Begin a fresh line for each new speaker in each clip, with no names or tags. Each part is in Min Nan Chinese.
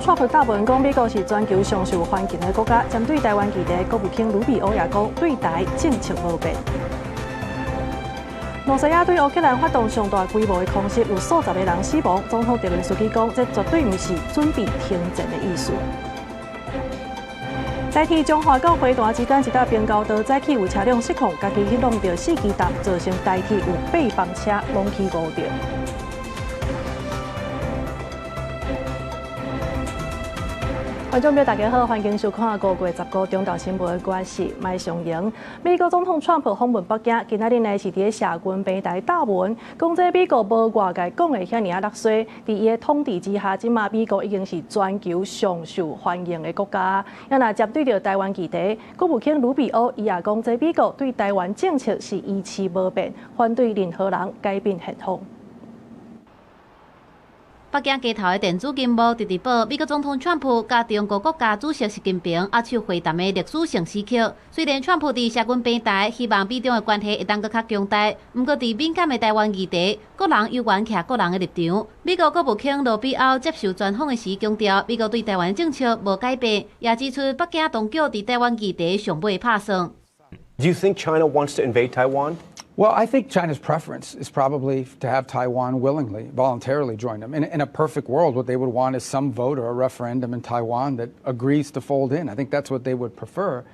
川普答文講，美國是全球上受歡迎的國家。針對台灣議題，國務卿盧比歐也講，對台政策無變。羅西亞對烏克蘭發動上大規模的空襲，有數十個人死亡。總統澤倫斯基講，這絕對毋是準備停戰的意思。台鐵彰化到花壇之間一搭平交道，早起有車輛失控，家己去挵著四支擔，造成台鐵有八班車攏去誤著。觀眾朋友，大家好，歡迎收看5月15中晝新聞，我是麥尚瑩。美國總統川普訪問北京，今仔日呢是佇咧社群平台貼文，講這美國無外界講的遐爾仔落衰，佇伊的統治之下，這馬美國已經是全球上受歡迎的國家。啊，若針對著台灣議題，國務卿盧比歐伊也講，這美國對台灣政策是維持無變，反對任何人改變現況。
北京街頭的電子螢幕直直播美國總統川普佮中國國家主席習近平握手會談的歷史性時刻。雖然川普佇社群平台希望美中的關係會當閣較強大，毋過佇敏感的台灣議題，各人猶原徛各人的立場。美國國務卿盧比歐接受專訪的時強調，美國對台灣政策無改變，也指出北京當局佇台灣議題上尾拍算。
Do you think China wants to invade Taiwan?
Well, I think China's preference is probably to have Taiwan willingly, voluntarily join them. In a perfect world, what they would want is some vote or a referendum in Taiwan that agrees to fold in. I think that's what they would prefer.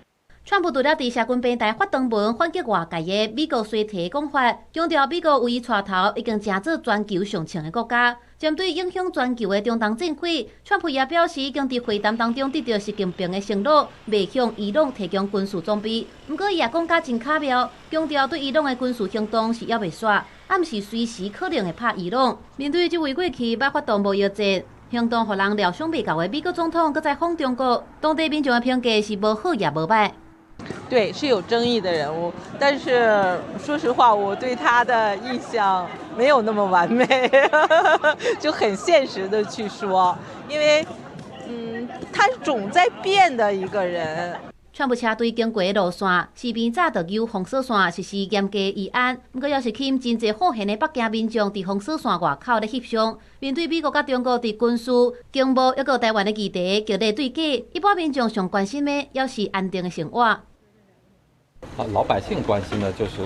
川普除了佇社群平台發長文反擊外界的美國衰退講法，強調美國由伊帶頭已經成做全球上強的國家。針對影響全球的中東戰火，川普也表示已經佇會談當中得到習近平的承諾，袂向伊朗提供軍事裝備。毋過伊也講甲真巧妙，強調對伊朗的軍事行動是猶未煞，暗示隨時可能會拍伊朗。面對這位過去捌發動貿易戰，行動予人料想袂到的美國總統，閣再訪中國，當地民眾的評價是無好也無歹。
對，是有爭議的人物，但是說實話，我對他的印象沒有那麼完美，就很現實的去說，因為，他是總在變的一個人。
川普車隊經過的路線，視頻早就有封鎖線實施嚴格維安，毋過猶是吸引真濟好閒的北京民眾佇封鎖線外口咧翕相。面對美國佮中國佇軍事、經貿抑閣台灣的議題激烈對決，一般民眾上關心的，猶是安定的生活。
啊，老百姓關心的就是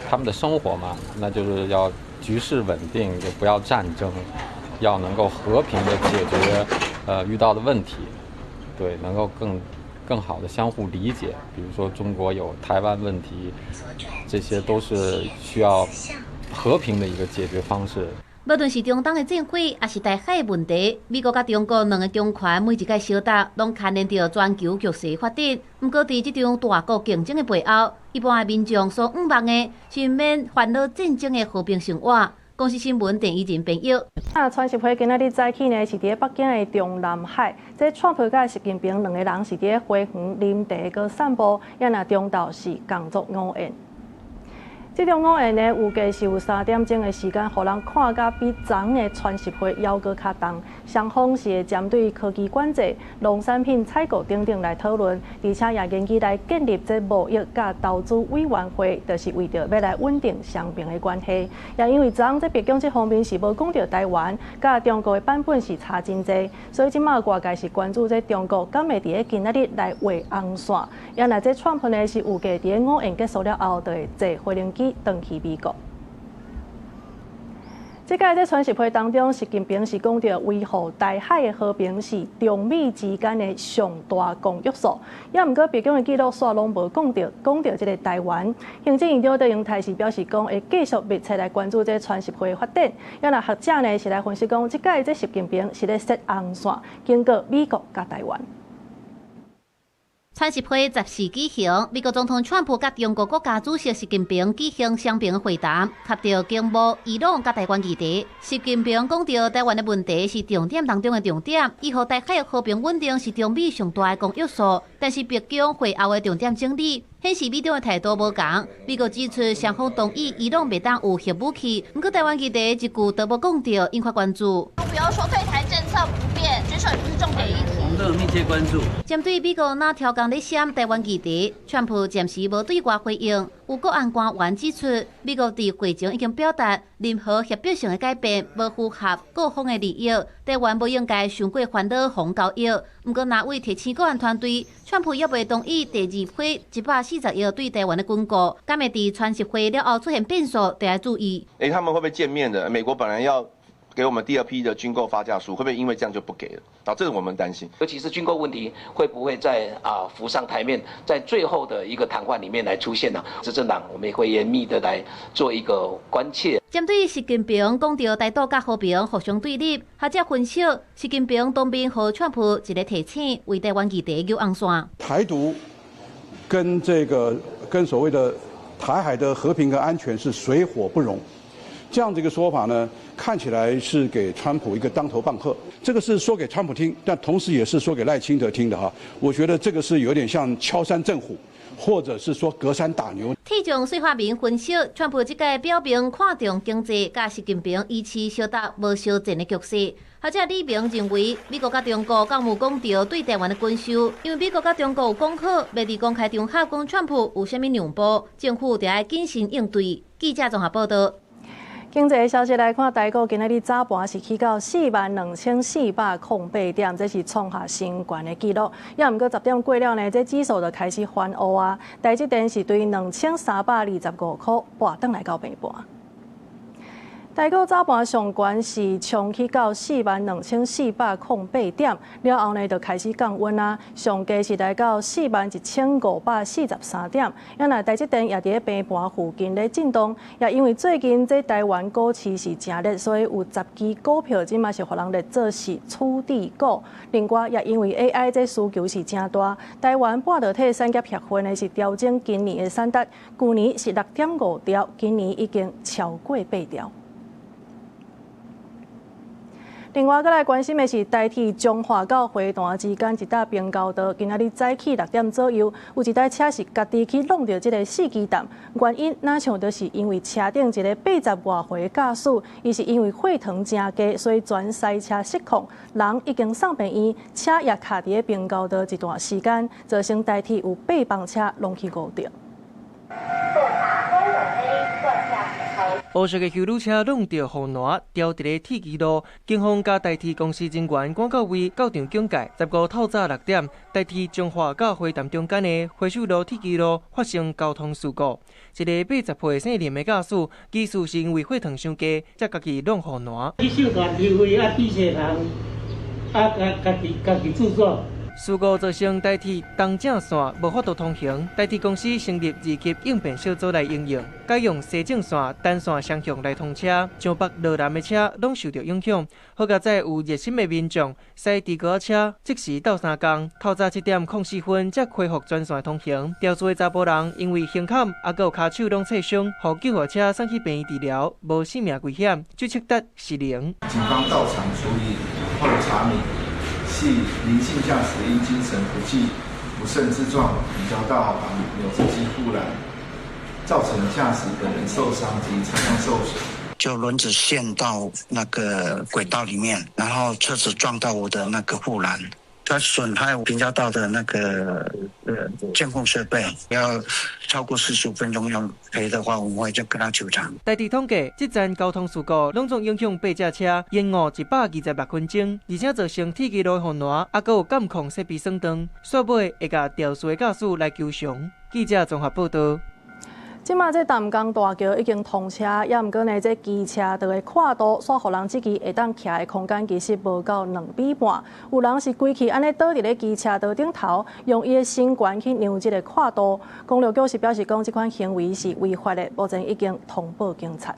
他們的生活嘛，那就是要局勢穩定，就不要戰爭，要能夠和平的解決遇到的問題，對，能夠更好的相互理解。比如說中國有台灣問題，這些都是需要和平的一個解決方式。
無論是中東的戰火，抑是台海的問題，美國佮中國兩个強權每一擺相搭，攏牽連著全球局勢發展。毋過，佇這場大國競爭的背後，一般的民眾所向望的是毋免煩惱戰爭的和平生活。公視新聞鄧以仁編譯。
啊，川習會今仔日早起呢，是佇咧北京的中南海，這川普佮習近平兩个人是佇咧花園啉茶閣散步，也若中晝是共做午宴。這場午宴呢，預計是有3點鐘的時間，予人看甲比昨的川習會猶閣較重。雙方是會針對科技管制、農產品採購等等來討論，而且也研究來建立這貿易佮投資委員會，就是為著欲來穩定雙邊的關係。也因為昨昏這白宮這方面是無講著台灣，佮中國的版本是差真濟，所以這馬外界是關注這中國敢會佇咧今仔日來畫紅線。也若這川普呢是預計佇咧午宴結束了後，就會坐飛行機轉去美國。這擺佇川習會當中，習近平是講著維護台海的和平是中美之間的上大公約數。也毋過白宮的記錄煞攏無講著，講著這个台灣。行政院長卓榮泰是表示講，會繼續密切來關注這個川習會的發展。也若學者呢是來分析講，這擺這習近平是咧設紅線，警告美國佮台灣。
川習會14舉行，美國總統川普佮中國國家主席習近平舉行雙邊會談，提著經貿、伊朗佮台灣議題。習近平講著台灣的問題是重點當中的重點，維護台海和平穩定是中美上大的公約數。但是白宮會後的重點整理顯示美中的態度無仝。美國指出雙方同意伊朗袂當有核武器，毋過台灣議題一句都無講著，引發關注。
不要說對台政策不變，軍售也不是重點議題。我們都有密切關注。
針對美國若刁工咧閃台灣議題，川普暫時無對外回應。有國安官員指出，美國佇會前已經表達，任何脅迫性的改變無符合各方的利益，台灣無應該傷過煩惱予交易。毋過，若為提醒國安團隊，川普猶未同意第二批140億對台灣的軍購，敢會佇川習會了後出現變數，得愛注意。
欸，他們會不會見面的？美國本來要給我們第二批的軍購發價書，會不會因為這樣就不給了？啊，這個我們擔心。
尤其是軍購問題，會不會再浮上台面，在最後的一個談話裡面來出現呢？執政黨我們也會嚴密的來做一個關切。
針對習近平講著台獨佮和平互相對立，學者分析，習近平當面予川普一個提醒，為台灣議題扭紅線。
台獨跟這個跟所謂的台海的和平跟安全是水火不容。這樣子一個說法呢，看起來是給川普一個當頭棒喝。這個是說給川普聽，但同時也是說給賴清德聽的哈。我覺得這個是有點像敲山震虎，或者是說隔山打牛。
鐵將水發明分析，川普這屆表明看重經濟，佮習近平維持相鬥無相戰的局勢。學者李明認為，美國佮中國敢有講著對台灣的軍售，因為美國佮中國有講好，袂佇公開場合講川普有啥物讓步，政府著愛謹慎應對。記者綜合報道。
經濟消息來看，台股今仔日早盤是起到42,408點，這是創下新高的紀錄。也毋過10點過了呢，這指數就開始翻烏啊。台積電是對2,325箍跋轉來到平盤。台股早盤上懸是衝去到42,408點，了後呢就開始降溫啊，上低是來到41,543點。啊若台積電也佇咧平盤附近咧震盪，也因為最近這台灣股市是誠熱，所以有10支股票這馬是予人列做是儲底股。另外，也因為 AI 這需求是誠大，台灣半導體產業協會呢是調整今年的產值，舊年是6.5兆，今年已經超過8兆。另外，閣來關心的是台鐵彰化到花壇之間一搭平交道，今仔日早起6點左右，有一台車是家己去挵著這个四機站，原因若像就是因為車頂一个80外歲駕駛，伊是因為血糖誠低，所以全賽車失控，人已經送病院，車也卡佇咧平交道一段時間，造成台鐵有8班車攏去誤著。
烏色的休旅車挵著護欄，牢佇咧鐵支路。警方佮台鐵公司人員趕到位，到場警戒。15透早6點，台鐵彰化到花壇中間的回收路鐵支路發生交通事故。一个80歲姓林的駕駛，疑似是因為血糖傷低，才家己挵護欄。
去受斷頭位啊，低血糖，啊，家己自作。
事故造成台鐵東正線無法度通行，台鐵公司成立二級應變小組來應用，改用西正線單線雙向來通車，上北落南的車攏受著影響。好佳哉有熱心的民眾駛豬哥仔車，即時鬥相共。透早7點04分才恢復全線通行。肇事的查埔人因為胸坎抑閣有跤手攏挫傷，予救護車送去病院治療，無性命危險，酒測值是零。
警方到場處理後查明，係林姓駕駛因精神不濟、不慎自撞平交道旁扭車機護欄，造成駕駛本人受傷及車輛受損。
就輪子陷到那個軌道裡面，然後車子撞到我的那個護欄，它損害平交道的那個監控設備，要超過45分鐘要賠的話，我們會就跟他求償。
台鐵統計，這站交通事故攏總影響八架車，延誤126分鐘，而且造成鐵支路護欄，抑閣有監控設備損斷，煞尾會共肇事的駕駛來求償。記者綜合報道。
這馬這淡江大橋已經通車，也毋過呢，這機車道的闊度，煞予人這支會當徛的空間其實無夠2米半。有人是規氣按呢倒佇咧機車道頂頭，用伊的身懸去量這个闊度。公路局是表示講，這款行為是違法的，目前已經通報警察。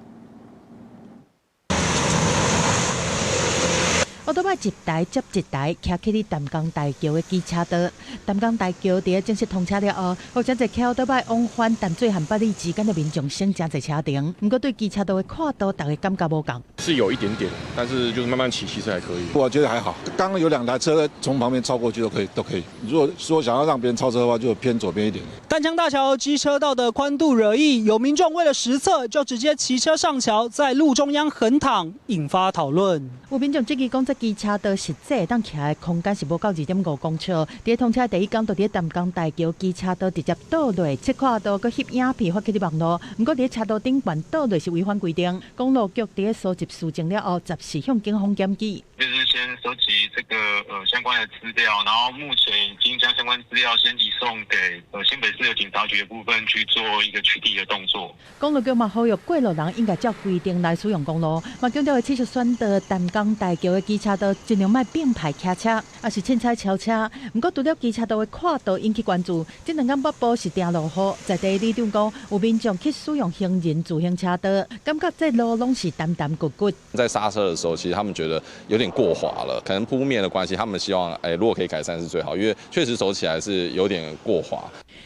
歐多擺一台接一台徛起佇淡江大橋的機車道，淡江大橋佇咧正式通車了後，予誠濟騎歐多擺往返淡水和八里之間的民眾省誠濟車程。毋過對機車道的闊度，大家感覺無仝。
是有一點點，但是就是慢慢騎，其實還可以。
我覺得還好，剛剛有兩台車從旁邊超過去都可以，都可以。如果說想要讓別人超車的話，就偏左邊一點。
淡江大橋機車道的寬度惹議，有民眾為了實測，就直接騎車上橋，在路中央橫躺，引發討論。
有民眾質疑講，這機車道實際會當徛的空間是無夠2.5公尺。佇通車第一工，就佇淡江大橋機車道直接倒落切跨道，閣翕影片發去佇網路。毋過佇車道頂懸倒落是違反規定。公路局佇收集事證了後，暫時向警方檢舉。
就是先收集這個相關的資料，然後目前已經將相關資料先移送給新北市的警察局的部分去做一個取締的動作。
公路局嘛呼籲過路人應該照規定來使用公路，嘛強調會持續宣導淡江大橋的機車道盡量莫並排騎車，抑是凊彩超車。毋過除了機車道的闊度引起關注，這兩工北部是定落雨，在地里長講有民眾去使用行人自行車道，感覺這路攏是澹澹骨骨。
在剎車的時候，其實他們覺得有點過滑了，可能鋪面的關係，他們希望如果可以改善是最好，因為確實走起來是有點過滑。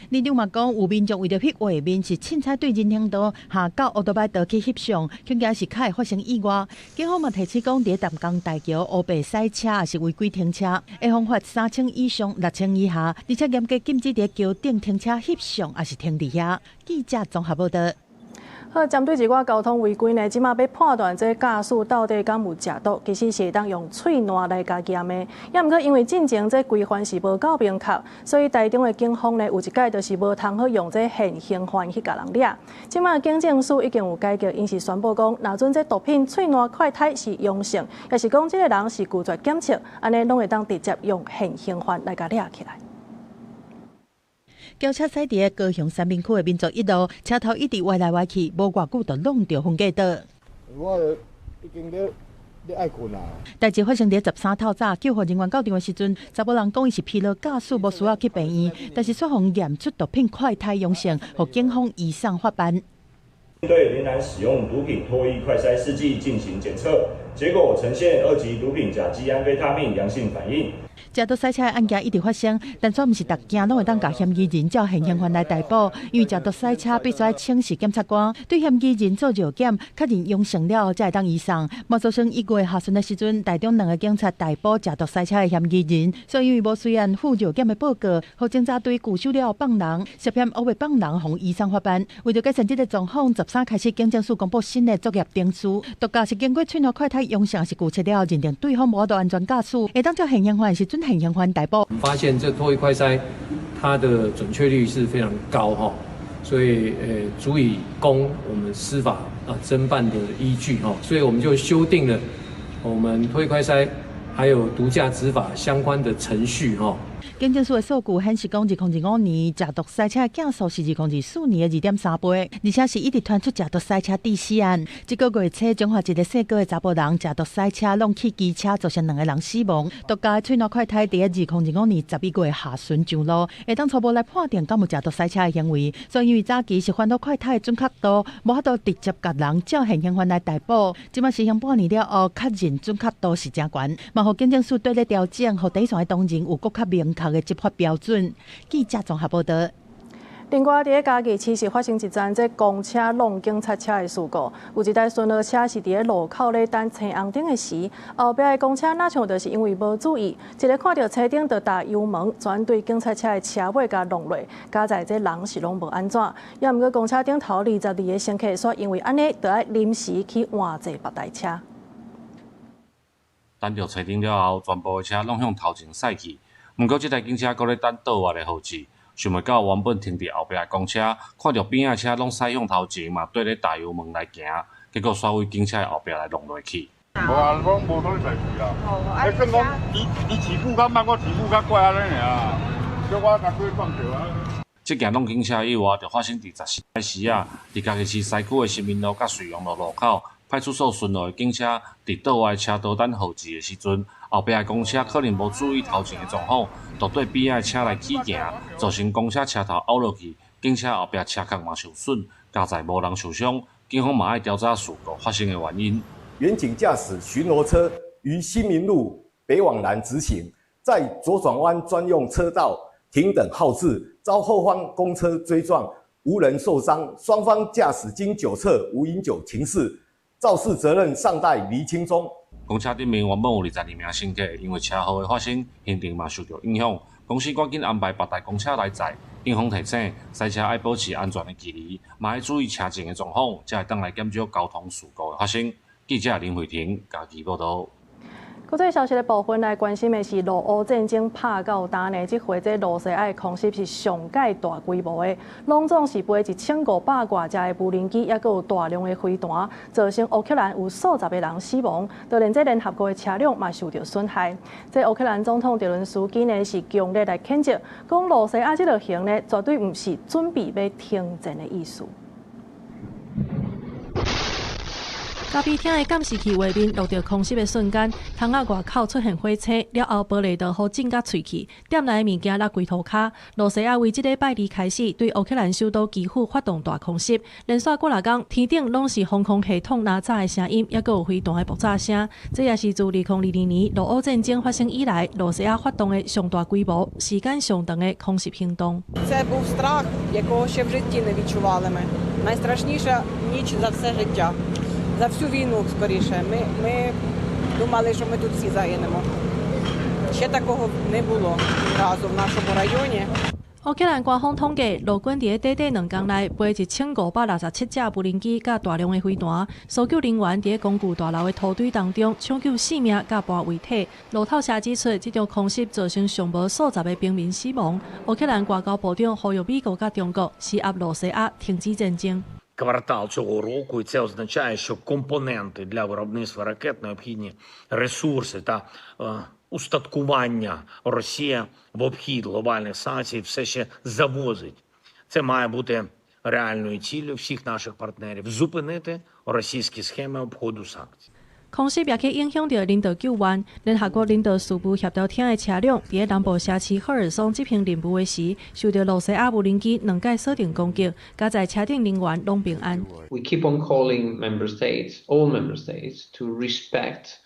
里長嘛講，有民眾為著翕畫面是凊彩對人行道下到烏多擺道去翕相，恐驚是較會發生意外。警方嘛提醒講，佇淡江大橋烏白駛車抑是違規停車，會予罰3000以上6000以下，而且嚴格禁止佇橋頂停車翕相，抑是停佇遐。記者綜合報導。
好，針對一寡交通違規呢，這馬欲判斷這駕駛到底敢有食毒，其實是會當用喙瀾來共驗的。也毋過因為進前這規範是無夠明確，所以台中的警方呢有一擺就是無通好用這現行犯去共人掠。這馬警政署已經有改革，𪜶是宣布講，若准這毒品喙瀾快篩是陽性，抑是講這个人是拒絕檢測，按呢攏會當直接用現行犯來共掠起來。
轎車駛佇高雄三民區的民族一路，車頭一直歪來歪去，無偌久就挵著分隔島。
我已經咧愛睏啊！
代誌發生佇13透早，救護人員到場的時陣，查某人講伊是疲勞駕駛，無需要去病院，但是卻予驗出毒品快篩陽性，予警方移送法辦。
對林男使用毒品唾液快篩試劑進行檢測，結果呈現2級毒品甲基安非他命陽性反應。
食毒賽車的案件一直發生，但煞毋是逐件攏會當共嫌疑人照現行犯來逮捕，因為食毒賽車必須愛請示檢察官，對嫌疑人做尿檢，確認陽性了後，才會當移送。嘛造成1月下旬的時陣，台中兩个警察逮捕食毒賽車的嫌疑人，所以因為無隨案附尿檢的報告，予偵查隊拒收了後放人，涉嫌烏白放人，予移送法辦。為著改善這个狀況，13開始警政署公布新的作業程序，毒駕是經過喙瀾快篩陽性，抑是拒測了後，認定對方無法度安全駕駛，會當照現行犯是準現行犯逮捕。
我們發現這唾液快篩，它的準確率是非常高哈，所以足以供我們司法偵辦的依據哈，所以我們就修訂了我們唾液快篩還有毒駕執法相關的程序哈。
警政署的數據顯示，講2025年食毒賽車的件數是2024年的2.3倍，而且是一直傳出食毒賽車致死案。這个月初，彰化一个姓郭的查埔人食毒賽車挵去機車，造成兩个人死亡。毒駕的喙瀾快篩佇2025年11月下旬上路，會當初步來判定敢有食毒賽車的行為。所以因為早期是煩惱快篩的準確度，無法度直接共人照現行犯來逮捕。這馬實行半年了後，確認準確度是誠懸，嘛予警政署綴咧調整，予第一線的同仁有閣較明確的執法標準。記者綜合報導。
另外，佇嘉義市是發生一樁這公車挵警察車的事故，有一台巡邏車是佇咧路口咧等青紅燈的時，後壁的公車若像就是因為無注意，一个看著青燈就踏油門，轉對警察車的車尾共挵落，佳哉這人是攏無按怎。也毋過公車頂頭22個乘客，煞因為按呢，著愛臨時去換坐別台車。
等著青燈了後，全部的車攏向頭前駛去。毋過，這台警車閣咧等倒彎的號誌，想袂到原本停佇後壁的公車，看著邊仔車攏駛向頭前，嘛綴咧踏油門來行，結果煞對警車的後壁來挵落去。
無啊，攏無啥物代誌啦。欸，算講伊伊起步較慢，我起步較快按呢爾，小可共去撞著啊。
這件挵警車意外就發生佇14時仔，佇嘉義市西區的新民路佮瑞陽路路口，派出所巡邏的警車佇倒彎車道等號誌的時陣，後壁的公車可能無注意頭前的狀況，就對邊仔的車來起行，造成公車車頭拗落去，警車後壁車殼嘛受損，佳哉無人受傷，警方嘛愛調查事故發生的原因。
員警駕駛巡邏車於新民路北往南直行，在左轉彎專用車道停等號誌，遭後方公車追撞，無人受傷。雙方駕駛經酒測無飲酒情事，肇事責任尚待釐清中。
公車頂面原本有22名乘客，因為車禍的發生，行程嘛受著影響。公司趕緊安排別台公車來載。警方提醒，賽車愛保持安全的距離，嘛愛注意車前的狀況，才會當來減少交通事故的發生。記者林慧婷嘉義報導。
國際消息的部分來關心的是，俄烏戰爭拍到今呢，這回這羅西亞的空襲是上蓋大規模的，攏總是飛1500外架的無人機，抑閣有大量的飛彈，造成烏克蘭有數十個人死亡，就連這聯合國的車輛嘛受著損害。這烏克蘭總統澤倫斯基呢是強烈來譴責，講羅西亞這落行呢，絕對毋是準備欲停戰的意思。咖啡廳的監視器畫面錄著空襲的瞬間，窗仔外口出現火星，了後玻璃都予震甲碎去，店內物件落規塗跤。羅西亞為這禮拜二開始對烏克蘭首都基輔發動大空襲，連續幾若工天頂攏是防空系統拉炸的聲音，抑閣有飛彈的爆炸聲。這也是自2022年俄烏戰爭發生以來，羅西亞發動的上大規模、時間上長的空襲行動。
Це був страх, якого ще в житті не відчували ми. Найстрашніша ніч за все життя. За всю війну скоріше. Ми думали, що ми тут всі загинемо. Ще такого не було ні разу в нашому районі.
烏克蘭官方統計，俄軍佇咧短短2工內飛1567架無人機，佮大量的飛彈。搜救人員佇咧公寓大樓的土堆當中搶救性命，佮搬遺體。路透社指出，這場空襲造成上無數十个平民死亡。烏克蘭外交部長呼籲美國佮中國施壓羅西亞停止戰爭。
Квартал цього року, і це означає, що компоненти для виробництва ракет, необхідні ресурси та устаткування Росія в обхід глобальних санкцій все ще завозить. Це має бути реальною ціллю всіх наших партнерів зупинити російські схеми обходу санкцій.
空襲也去影響著人道救援。聯合國人道事務協調廳的車輛，佇咧南部城市赫爾松執行任務的時，受著羅西亞無人機兩擺鎖定攻擊，佳哉車頂人員攏平安。
We keep on calling member states, all member states, to respect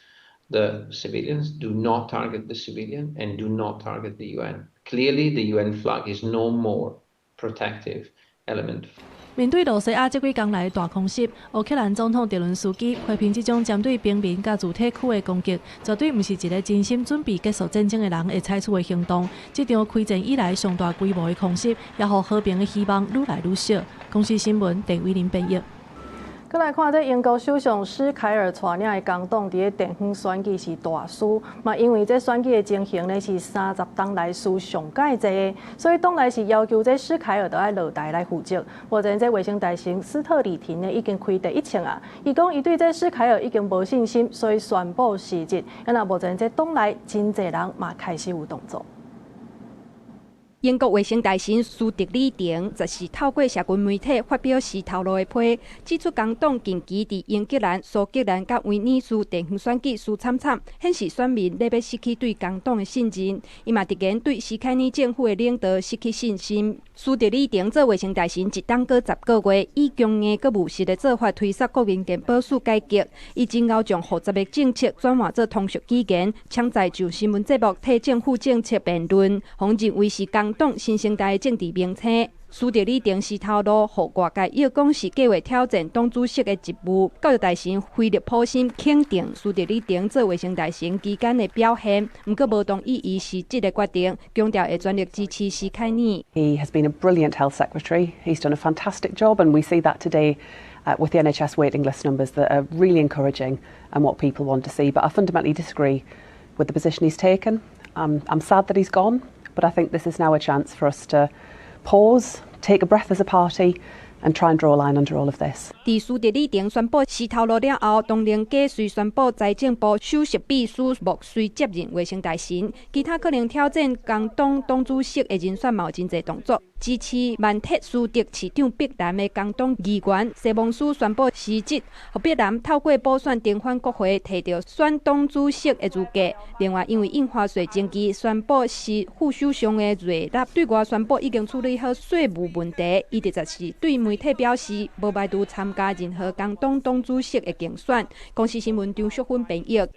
the civilians, do not target the civilian, and do not target the UN. Clearly, the UN flag is no more protective element.
面對羅西亞這幾工來的大空襲，烏克蘭總統澤倫斯基批評這種針對平民佮住宅區的攻擊，絕對毋是一个真心準備結束戰爭的人會採取的行動。這場開戰以來上大規模的空襲，也予和平的希望愈來愈小。公視新聞鄭偉林編譯。閣來看，這英國首相施凱爾帶領的工黨佇咧地方選舉是大輸，嘛因為這選舉的情形呢是30冬來輸上蓋濟的，所以黨內是要求這施凱爾著愛落台來負責。目前這衛生大臣斯特里廷呢已經開第一槍啊，伊講伊對這施凱爾已經無信心，所以宣布辭職。啊若目前這黨內真濟人嘛開始有動作。
英國衛生大臣蘇德里廷就是透過社群媒體發表辭頭路的批，指出工黨近期佇英格蘭、蘇格蘭佮威爾士地方選舉輸慘慘，顯示選民咧欲失去對工黨的信任。伊嘛直言對施凱爾政府的領導失去信心。蘇德里廷做衛生大臣一當閣10個月，以強硬閣務實的做法推捒國民健保署改革。伊真𠢕將複雜的政策轉換做通俗語言，搶在上新聞節目替政府政策辯論，予認為是工黨新生代的政治明星。蘇德里廷辭頭路，予外界臆講是計劃挑戰黨主席的職務。教育大臣菲利普森肯定蘇德里廷做衛生大臣期間的表現，毋過無同意伊辭職的決定，強調會全力支持施凱爾。
He has been a brilliant health secretary. He's done a fantastic job, and we see that today with the NHS waiting list numbers that are really encouraging and what people want to see. But I fundamentally disagree with the position he's taken. I'm sad that he's gone, but I think this is now a chance for us to pause, take a breath as a party, and try and draw a line under all of this.
佇蘇德里廷宣布辭頭路了後，唐寧街隨宣布財政部首席秘書莫瑞接任衛生大臣，其他可能挑戰工黨黨主席的人選嘛有真濟動作。支持曼徹斯特市長碧蘭的工黨議員西蒙斯宣布辭職，予碧蘭透過補選重返國會，提著選黨主席的資格。另外，因為印花稅爭議，宣布是副首相的瑞納對外宣布已經處理好稅務問題。伊24對媒體表示，無排除參加任何工黨黨主席的競選。公視新聞張淑芬編譯。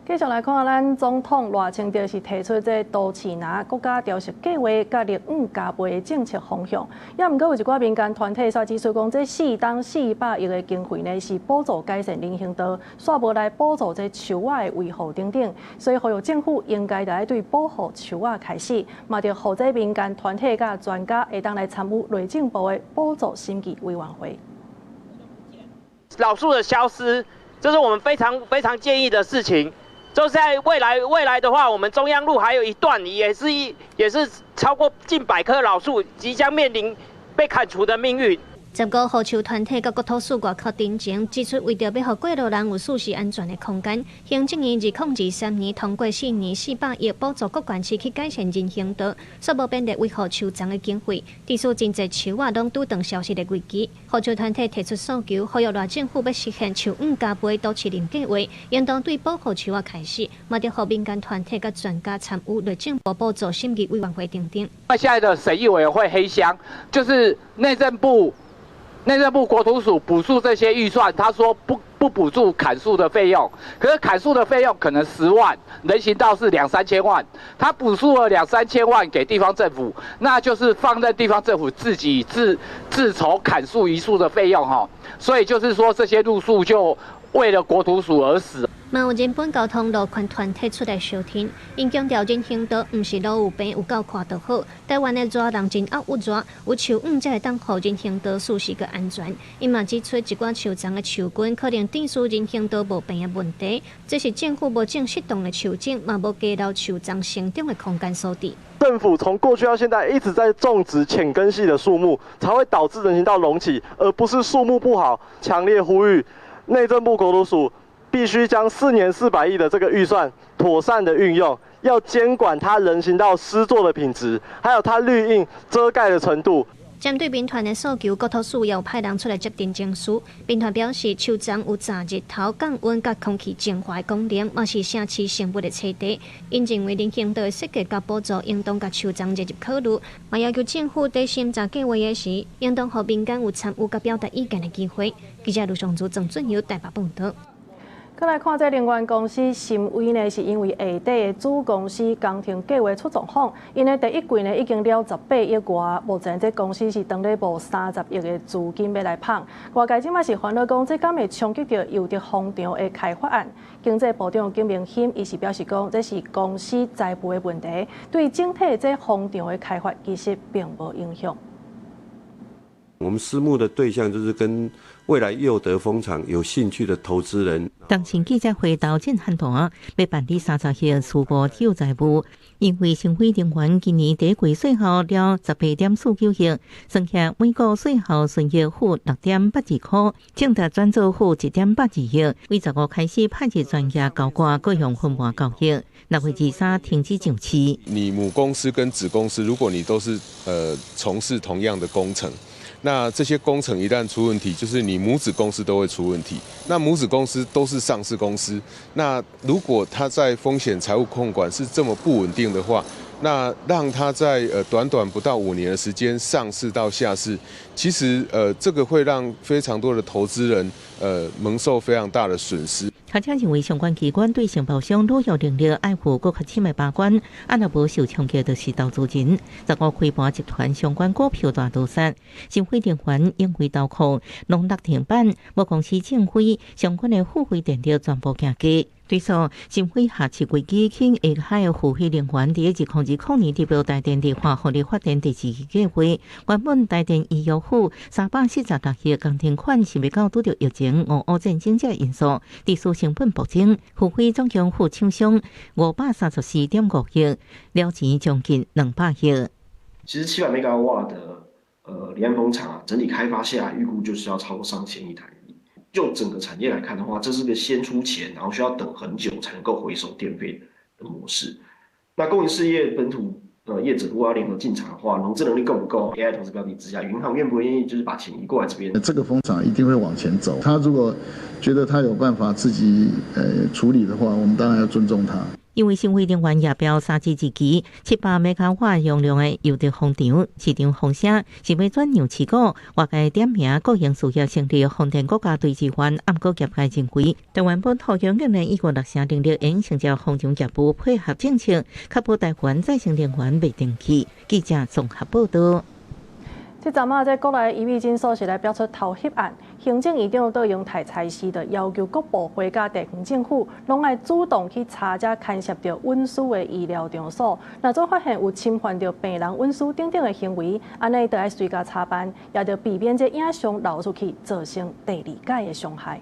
繼續來看，咱總統賴清德是提出這都市林國家雕塑計劃，佮綠五加倍的政策方向。也毋過有一寡民間團體煞指出講，這4冬400億的經費呢，是補助改善人行道，煞無來補助這樹仔的維護等等。所以呼籲政府應該著愛對保護樹仔開始，嘛著予這民間團體佮專家會當來參與內政部的補助審議委員會。
老樹的消失，這是我們非常非常建議的事情。
就在未來的話，我們中央路還有一段，也是超過近百棵老樹，即將面臨被砍除的命運。
15護樹團體佮國土署外口陳情，指出為著欲予過路人有舒適安全的空間，行政院2023年通過4年400億補助各縣市去改善人行道，煞無編列維護樹叢的經費，致使真濟樹仔攏拄著消失的危機。護樹團體提出訴求，呼籲賴政府欲實現樹木加倍都市林計劃，應當對保護樹仔開始，嘛著予民間團體佮專家參與內政部補助審議委員會等等。
那現在的審議委員會黑箱，就是內政部。內政部國土署補助這些預算，他說不補助砍樹的費用，可是砍樹的費用可能10萬，人行道是兩三千萬，他補助了兩三千萬給地方政府，那就是放任地方政府自己自籌砍樹移樹的費用哈，所以就是說這些路樹就為了國土署而死。
嘛有人本交通路權團體出來相挺，𪜶強調人行道毋是路有平有夠寬就好。台灣的熱人真惴熱，有樹蔭才會當予人行道舒適閣安全。𪜶嘛指出，一寡樹叢的樹根可能致使人行道無平的問題，這是政府無種適當的樹種，嘛無加留樹叢成長的空間所致。
政府從過去到現在一直在種植淺根系的樹木，才會導致人行道隆起，而不是樹木不好。強烈呼籲內政部國土署，必須將4年400億的這個預算妥善的運用，要監管它人行道施作的品質，還有它綠蔭遮蓋的程度。
針對民團的訴求，國土署又派人出來接陳情書。民團表示，樹叢有遮日頭、降溫佮空氣淨化的功能，嘛是城市生物的棲地。𪜶認為人行道的設計佮補助，應當共樹叢列入考慮，嘛要求政府佇審查計劃的時，應當予民間有參與佮表達意見的機會。記者盧尚祖、鄭俊友台北報導。
閣來看這能源公司森崴呢，是因為下底的子公司工程計劃出狀況，𪜶的第一季呢已經了18億外，目前這公司是當咧募30億的資金欲來麭。外界這馬是煩惱講，這敢會衝擊著祐德風場的開發案？經濟部長金明欣伊是表示講，這是公司財務的問題，對整體這風場的開發其實並無影響。
我們私募的對象就是跟未來祐德風場有興趣的投資人。
當前記者會頭前喊單，欲辦理30億私募有財務，因為森崴能源今年第一季稅後了18.49億，算起每股稅後純益負6.82塊，淨值轉做負1.82億。為15開始派入專業高掛各項分盤交易，6月23停止上市。
你母公司跟子公司，如果你都是從事同樣的工程。那這些工程一旦出問題，就是你母子公司都會出問題。那母子公司都是上市公司，那如果它在風險財務控管是這麼不穩定的話，那讓它在短短不到5年的時間上市到下市，其實這個會讓非常多的投資人蒙受非常大的損失。
學者認為，相關機關對承包商履約能力愛負閣較深的把關，啊若無受衝擊，就是投資人。15開盤集團相關股票大屠殺，森崴能源永輝投控攏落停板，母公司正輝相關的富輝電力全部行價。對此，森崴下市危機輕下海的富輝能源，佇2020年得標台電綠化火力發電第二期計劃，原本台電預約付346億工程款，想欲到拄著疫情、俄烏戰爭這因素，致使成本暴增。富輝總共付廠商534.5億，了錢將近200億。
其實700兆瓦的離岸風場啊，整體開發下來預估就是要超過上千億台幣。就整個產業來看的話，這是個先出錢，然後需要等很久才能夠回收電費的模式。那公營事業本土業者如果要聯合進場的話，融資能力夠不夠？AI 投資標的之下，銀行願不願意就是把錢移過來這邊？
這個風場一定會往前走。他如果覺得他有辦法自己處理的話，我們當然要尊重他。
因為森崴能源業標三支一期700兆瓦容量的祐德風場，市場風聲是欲轉讓持股，外界點名國營事業成立風電國家隊資源，毋過業界認為，台灣本土供應鏈已過六成能力，應承接風場業務配合政策，確保台灣再生能源袂斷去。記者綜合報導。
這陣仔，這國內醫美診所是來標出偷翕案，行政院長卓榮泰裁示就要求各部會佮地方政府，攏愛主動去查這牽涉著隱私的醫療場所，若總發現有侵犯著病人隱私等等的行為，按呢就愛隨共查辦，也著避免這影像流出去，造成第二擺的傷害。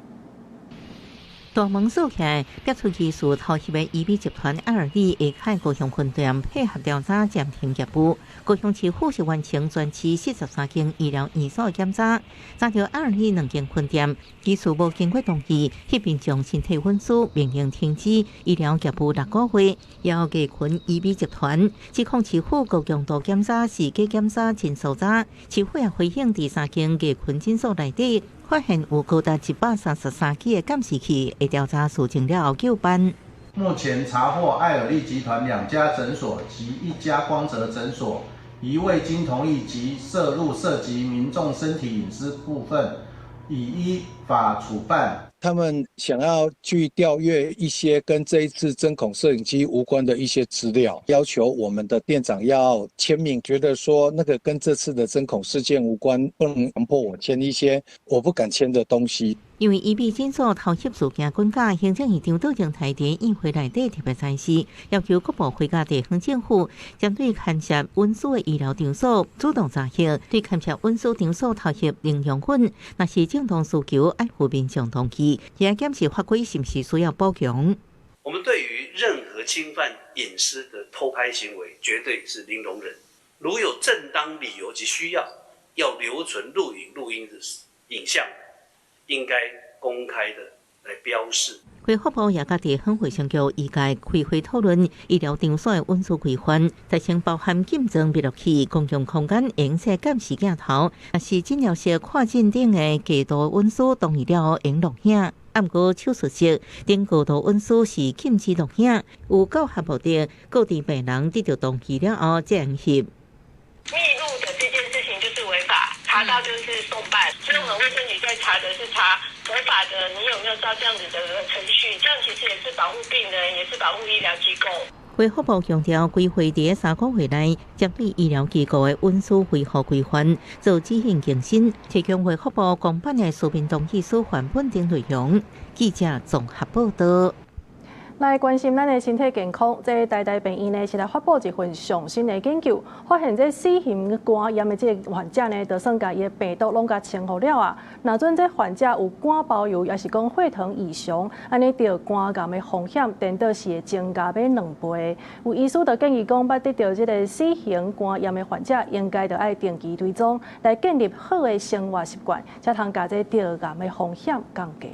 大門鎖起來，逼出技術偷翕的醫美集團愛爾利下開高雄分店配合調查暫停業務。高雄市府是完成全市43間醫療院所檢查，查著愛爾利兩間分店技術無經過同意，翕民眾身體隱私，命令停止醫療業務6個月，要藝群醫美集團指控市府高強度檢查是假檢查真搜查，市府也回應佇三間藝群診所內底發現有高達133支的監視器，會調查事情了後究辦。
目前查獲愛爾利集團兩家診所及一家光澤診所，疑未經同意即攝錄涉及民眾身體隱私部分，已依法處辦。
他們想要去調閱一些跟這一次針孔攝影機無關的一些資料，要求我們的店長要簽名，覺得說那個跟這次的針孔事件無關，不能強迫我簽一些我不敢簽的東西。
因為醫美診所偷翕事件滾架，行政院長杜榮泰佇院會內底特別指示，要求各部會佮地方政府針對牽涉隱私的醫療場所主動查核，對牽涉隱私場所偷翕零容忍，若是正當需求，愛予民眾同意，也檢視法規是毋是需要補強。
我們對於任何侵犯隱私的偷拍行為，絕對是零容忍。如有正當理由及需要，要留存錄影、錄音的影像，應該公開的來標示。
衛福部也佮地方衛生局醫界開會討論醫療場所的隱私規範，提醒包含禁裝密錄器、公共空間用設監視鏡頭，若是診療室看診頂的過度隱私同意了後會錄影。啊，毋過手術室頂高度隱私是禁止錄影，有教學目的，告知病人得著同意了後才會翕。
密錄的這件事情就是違法，查到就是送辦。所以我們衛生局在查的是查違法的，你有沒有照這樣子的程序？這樣其實也是保護病人，也是保護醫療機構。
衛福部強調，規劃佇3個月內，針對醫療機構的隱私維護規範做指引更新，提供衛福部公版的書面同意書範本等內容。記者綜合報道。
來關心咱的身體健康，這台大病院呢是來發布一份上新的研究，發現這 C 型肝炎的這个患者呢，就算共伊的病毒攏共清除了啊，若準這患者有肝包油，抑是講血糖異常，按呢著肝癌的風險，顛倒是會增加欲2倍。有醫師就建議講，捌得著這个 C 型肝炎的患者，應該著愛定期追蹤，來建立好的生活習慣，才通共這著癌的風險降低。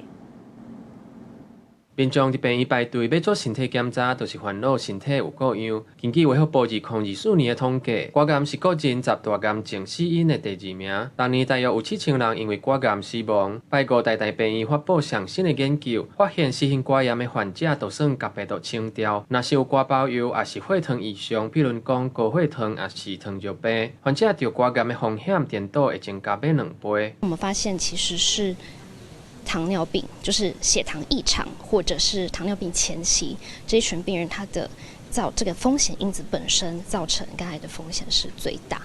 民眾佇病院排隊欲做身體檢查，就是煩惱身體有故恙。根據衛福部2024年的統計，肝癌是國人十大癌症死因的第二名。逐年大約有7000人因為肝癌死亡。拜五台大病院發布上新的研究，發現 C 型肝炎的患者，就算共病毒清掉，若是有肝包油，抑是血糖異常，比如講高血糖，抑是糖尿病，患者著肝癌的風險，顛倒會增加欲2倍。
我們發現其實是糖尿病，就是血糖異常，或者是糖尿病前期這一群病人，他的造這個風險因子本身造成肝癌的風險是最大。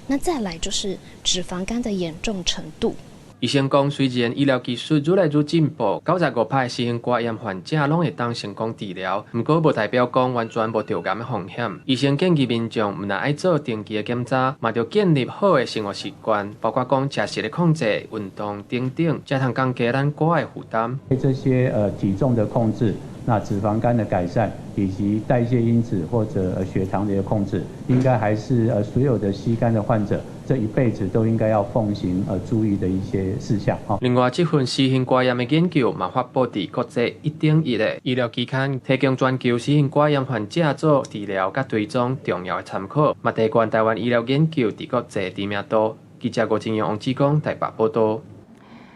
那再來就是脂肪肝的嚴重程度。
醫生講，雖然醫療技術愈來愈進步，95%的 C 型肝炎患者攏會當成功治療，毋過無代表講完全無著癌的風險。醫生建議民眾毋但愛做定期的檢查，嘛著建立好的生活習慣，包括講食食的控制、運動等等，才通降低咱肝的負擔。
這些體重的控制、那脂肪肝的改善，以及代謝因子或者血糖的一個控制，應該還是所有的 C 肝的患者這一輩子都應該要奉行注意的一些事項。
另外，這份 C 型肝炎的研究嘛發布佇國際一等一的醫療期刊，提供全球 C 型肝炎患者做治療佮追蹤重要的參考，嘛提懸台灣醫療研究佇國際知名度。記者郭金陽、王志剛台北報道。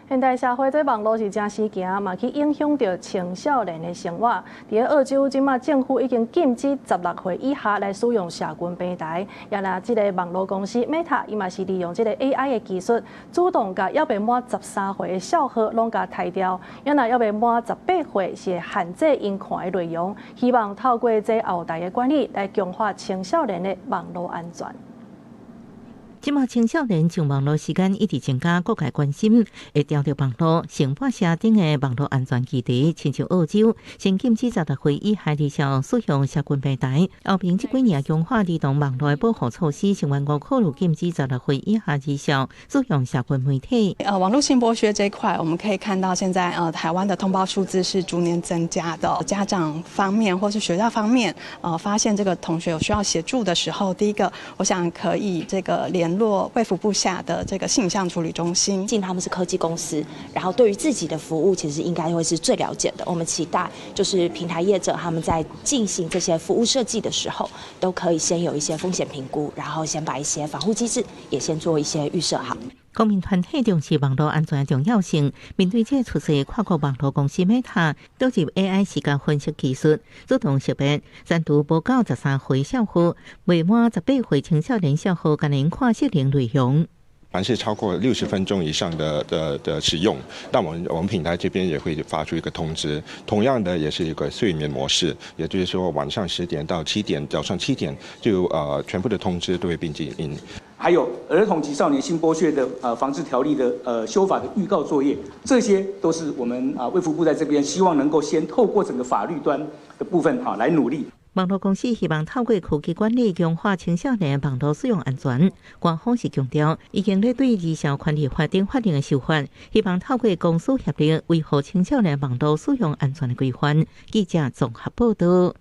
現代社會這網路是誠時行，嘛去影響著青少年的生活。佇咧澳洲，這馬政府已經禁止16歲以下來使用社群平台。也若這个網路公司 Meta，伊嘛是利用這个 AI 的技術，主動共猶未滿13歲的數號攏共刣掉。也若猶未滿18歲是會限制𪜶看的內容，希望透過這後台的管理來強化青少年的網路安全。
這馬青少年上網路時間一直增加，各界關心會釣著網路、成半社頂的網路安全議題，親像澳洲先禁止16歲以下兒少使用社群平台，歐盟這幾年強化兒童網路的保護措施，成員國考慮禁止16歲以下兒少使用社群媒體。
網路性剝削這一塊，我們可以看到現在台灣的通報數字是逐年增加的。家長方面或是學校方面，發現這個同學有需要協助的時候，第一個，我想可以這個聯絡衛福部下的這個性向處理中心。
畢竟他們是科技公司，然後對於自己的服務，其實應該會是最了解的。我們期待就是平台業者他們在進行這些服務設計的時候，都可以先有一些風險評估，然後先把一些防護機制也先做一些預設好。
公民團體重視網路安全的重要性，面對這個趨勢，跨國網路公司 Meta 導入 AI 視覺分析技術，自動識別刪除無夠13歲少婦、未滿18歲青少年少婦，共𪜶看色情內容。
凡是超過60分鐘以上的使用，那我們平台這邊也會發出一個通知。同樣的，也是一個睡眠模式，也就是說晚上10點到7點，早上7點就全部的通知都會變靜音。
還有兒童及少年性剝削的防治條例的修法的預告作業，這些都是我們啊衛福部在這邊希望能夠先透過整個法律端的部分哈來努力。
網路公司希望透過科技管理強化青少年網路使用安全。官方是強調，已經咧對兒少權利法等法令的修法，希望透過公私協力維護青少年網路使用安全的規範。記者綜合報道。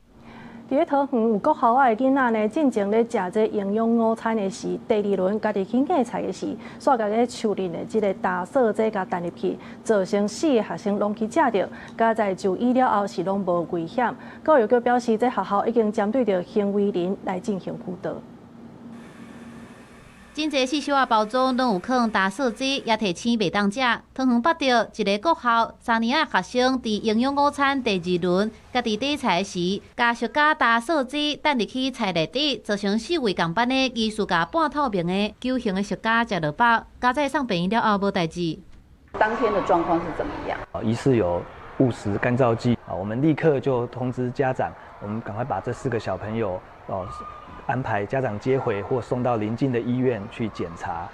佇咧桃園有國校仔的囡仔呢，進前咧食這營養午餐的時，第二輪家己去夾菜的時，煞共這樹林的這个打掃劑共擲入去，造成四个學生攏去食著，佳哉就醫了後是攏無危險。教育局表示，這學校已經針對著行為人來進行輔導。
真濟細小仔包裝攏有囥打掃劑，也提醒袂當食。桃園北著一个國校三年仔學生佇營養午餐第二輪，家己點菜時，共釋迦打掃劑擲入去菜內底，造成四位仝班的疑似共半透明的球形的釋迦食落腹，佳哉送病院了後無代誌。
當天的狀況是怎麼樣？
疑似有誤食乾燥劑啊，我們立刻就通知家長，我們趕快把這四個小朋友哦，安排家長接回或送到鄰近的醫院去檢查。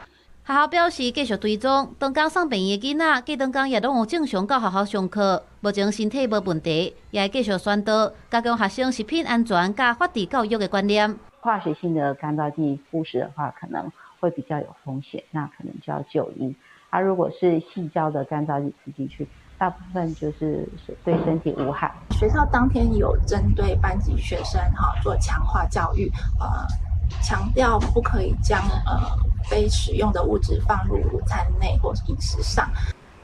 學校表示繼續追蹤，當工送病院的囡仔，隔當工也攏有正常到學校上課，目前身體無問題，也會繼續宣導加強學生食品安全佮法治教育的觀念。
化學性的乾燥劑誤食的話，可能會比較有風險，那可能就要就醫。啊，如果是矽膠的乾燥劑吃進去，大部分就是對身體無害。
學校當天有針對班級學生哈做強化教育，強調不可以將非使用的物質放入午餐內或飲食上。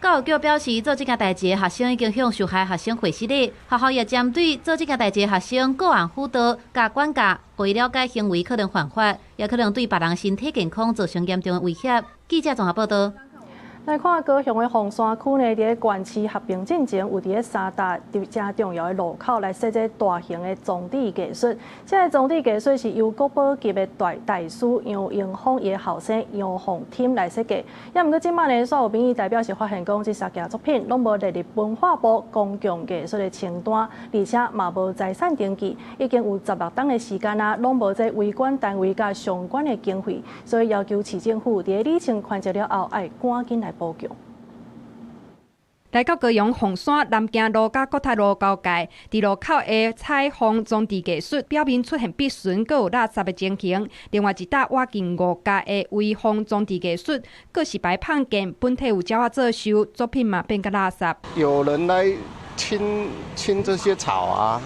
教育局表示，做這件代誌的學生已經向受害學生回失禮，學校也針對做這件代誌的學生個案輔導佮管教，予伊了解行為可能犯法，也可能對別人身體健康造成嚴重的威脅。記者綜合報道。
來看高雄的鳳山區呢，佇咧縣市合併進前，有佇咧三大誠重要的路口來設這大型的裝置藝術。這个裝置藝術是由國寶級的大師楊英風伊的後生楊鳳添來設計。也毋過這擺呢，煞有民意代表是發現講，這三件作品攏無列入文化部公共藝術的清單，而且嘛無財產登記，已經有16冬的時間啊，攏無這維管單位佮相關的經費，所以要求市政府佇咧理清權責了後，愛趕緊來補強。
來到高雄鳳山南京路佮國泰路交界，佇路口的彩虹裝置藝術表面出現範損，閣有垃圾的情形。另外一搭倚近五甲的微風裝置藝術，閣是擺放件，本體有鳥仔做鏽，作品嘛變甲垃圾。
有人來清清這些草啊，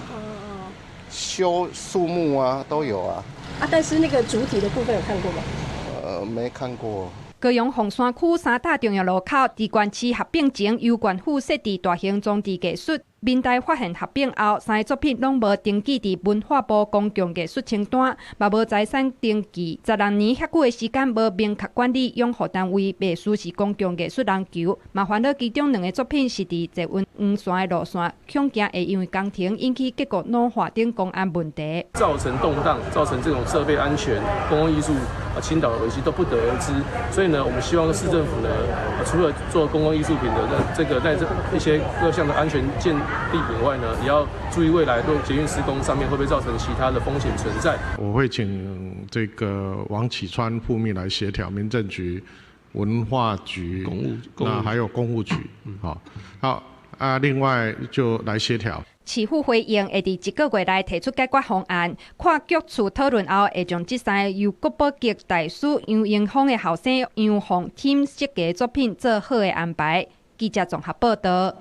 修樹木啊，都有啊。
啊，但是那個主體的部分有看過嗎？
沒看過。
高雄鳳山區三大重要路口，佇縣市合併前，由縣府設置大型裝置藝術。民代發現合併後，三个作品攏無登記佇文化部公共藝術清單，嘛無財產登記。16年遐久的時間，無明確管理養護單位，袂輸是公共藝術人求。嘛煩惱其中兩个作品是佇捷運黃線的路線，恐驚會因為工程引起結構老化等工安問題，
造成動盪，造成這種設備安全、公共藝術
倾倒的危机都不得而知。所以呢，我們希望市政府呢，除了做公共藝術品的這個在這一些各項的安全鑑定以外呢，也要注意未來若捷運施工上面會不會造成其他的風險存在。
我會請這個王啟川副秘來協調民政局、文化局、那還有工務局，好，好啊，另外就來協調。
市府回應會佇一個月內提出解決方案，跨局處討論後，會將這三个由國寶級大師楊英風的後生楊鳳添設計作品做好的安排。記者綜合報道。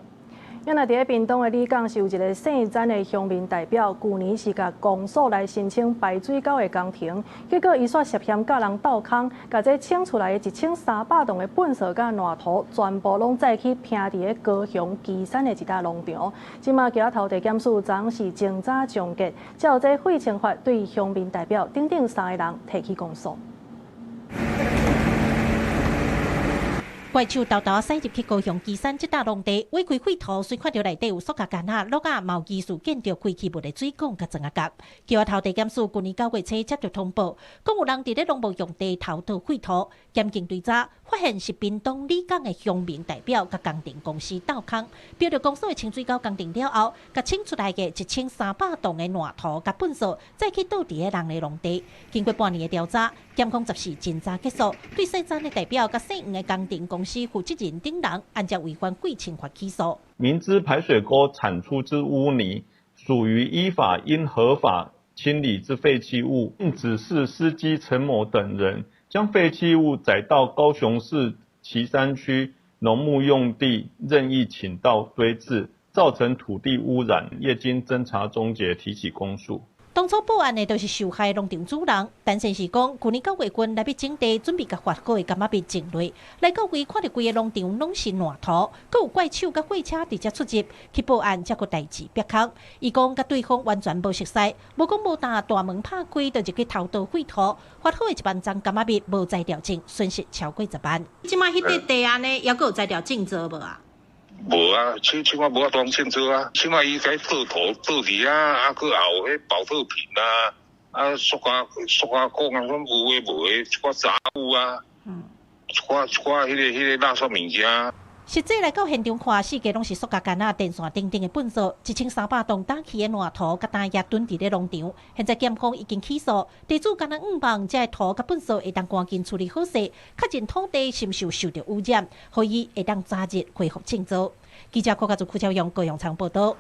原來佇咧屏東的里港是有一个姓詹的鄉民代表，舊年是共公所來申請排水溝的工程，結果伊煞涉嫌佮人鬥空，共這清出來的1300噸的糞埽佮爛土，全部攏載去坪佇咧高雄旗山的一搭農場。這馬橋仔頭地檢署昨是偵查終結，照這廢清法對鄉民代表等等三个人提起公訴。
怪手沓沓駛入去高雄旗山這搭農地，挖開廢土，隨看著內底有塑膠桿仔、碌仔、毛技術建築廢棄物的水管佮磚仔角。橋仔頭地檢署舊年9月初接著通報，講有人佇咧農牧用地偷倒廢土，檢警追查發現是屏東里港的鄉民代表佮工程公司鬥空，標著公所的清水溝工程了後，共清出來的1300噸的爛土佮糞埽，再去倒佇咧人的農地。經過半年的調查，檢控14偵查結束，對姓詹的代表佮姓黃的工程公司負責人等人，按照違反廢清法起訴。
明知排水溝產出之污泥屬於依法應合法清理之廢棄物，並指示司機陳某等人將廢棄物載到高雄市旗山區農牧用地任意傾倒堆置，造成土地污染，業經偵查終結，提起公訴。
當初報案的就是受害農場主人，陳先生講，舊年9月份來欲整地，準備共發好的柑仔蜜種落，來到位看著規个農場攏是爛土，閣有怪手佮貨車佇遮出入，去報案才閣代誌煏空。伊講佮對方完全無熟似，無講無膽，大門拍開就入去偷倒廢土，發好的1萬欉柑仔蜜無材料證，損失超過10萬。這擺彼塊地按呢，猶閣有材料證做無啊？
無啊，這這擺無法度通做啊，這擺伊該倒土倒去啊，啊，閣也有彼寶特瓶啊，啊，塑膠罐啊，攏有的無的，一寡雜物啊，一寡彼个垃圾物件。
實際來到現場看，四界攏是塑膠桿仔、電線等等的糞埽，1300噸打起的爛土佮彈葉囤佇咧農場。現在檢方已經起訴，地主敢若向望這个土佮糞埽會當趕緊處理好勢，確認土地是毋是有受著污染，予伊會當早日恢復種植。記者郭家祖、邱超勇、高陽昌報導。